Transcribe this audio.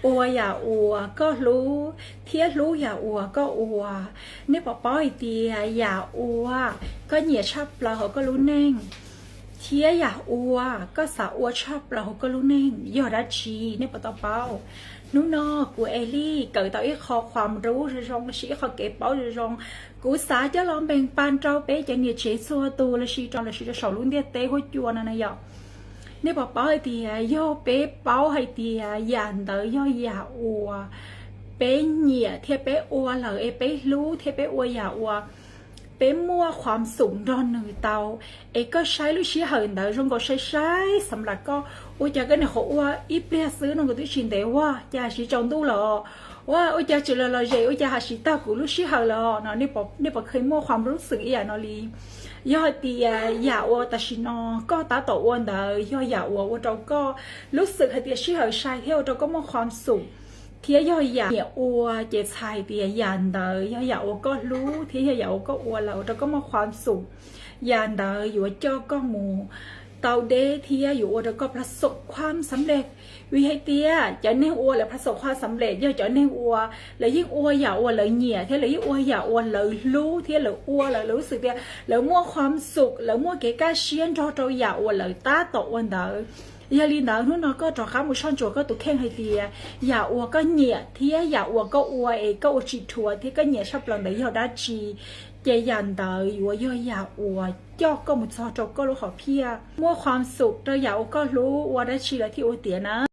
Ua yam uas koj hlub thiab hlub yam uas koj ua. Nej puas paub hais tias yam uas koj nyiam tshaj plaws hauv koj lub neej thiab yam uas koj xav ua tshaj plaws hauv koj lub neej yog dab tsi? Nej puas tau paub? Hnub no kuv Elij kawm tau ib qho khua mrub zoo zoo los sis ib qho kev paub zoo zoo, kuv xav coj los npeeg pab rau peb cov niam tsev txhua tus los sis rau los sis rau saum lub ntiaj teb huab cua no na yom. Nej puas paub hais tias yog peb paub hais tias yam ntawd yog yam uas peb nyiam thiab peb ua lawm es peb hlub thiab peb ua yam uas peb muaj qhuam xum nrog nws tau, es koj saib lub sij hawm ntawd zoo nkaus sai sai xam lam koj, ua cas koj niaj qhuav ua ib pliag xwb no kuv twb tsis ntev ua cas siv tsaus ntuj los, ua ua cas tsis los los zem, ua cas ha siv tag kuv lub sij hawm los no. Nej puas kheev muaj qhuam lub xum ib yam no li? Yog hais tias yam uas tam sim no koj tab tom ua ntawd yog yam uas ua rau koj lub xum hais tias sij hawm sai thiab ua rau koj muaj qhuam xum, thiab yog yam nyiam ua ces txhais tias yam ntawd yog yam uas koj hlub thiab yog yam uas koj ua lawm ua rau koj muaj qhuam xum, yam ntawd yuav coj koj mus tau deb thiab yuav ua rau koj plas xoom khuam xam lej. Vim hais tias cov neeg ua lawv plas xoom khuam xam lej yog cov neeg uas lawv yeej ua yam uas lawv nyiam thiab lawv yeej ua yam uas lawv hlub thiab lawv ua lawv lub xum tias lawv muaj qhuam xum, lawv muaj kev kaj siab nrog rau yam uas lawv tab tom ua ntawd. Yog li ntawd hnub no koj rov qab mus soj ntsuam koj tus kheej hais tias yam uas koj nyiam thiab yam uas koj ua es koj ua tsis dhuav thiab koj nyiam tshaj plaws ntawd yog dab tsi, ces yam ntawd yuav yog yam uas coj koj mus txog rau koj lub hom phiaj. Muaj qhuam xum rau yam uas koj hlub ua dab tsi lawv thiaj ua tiav na.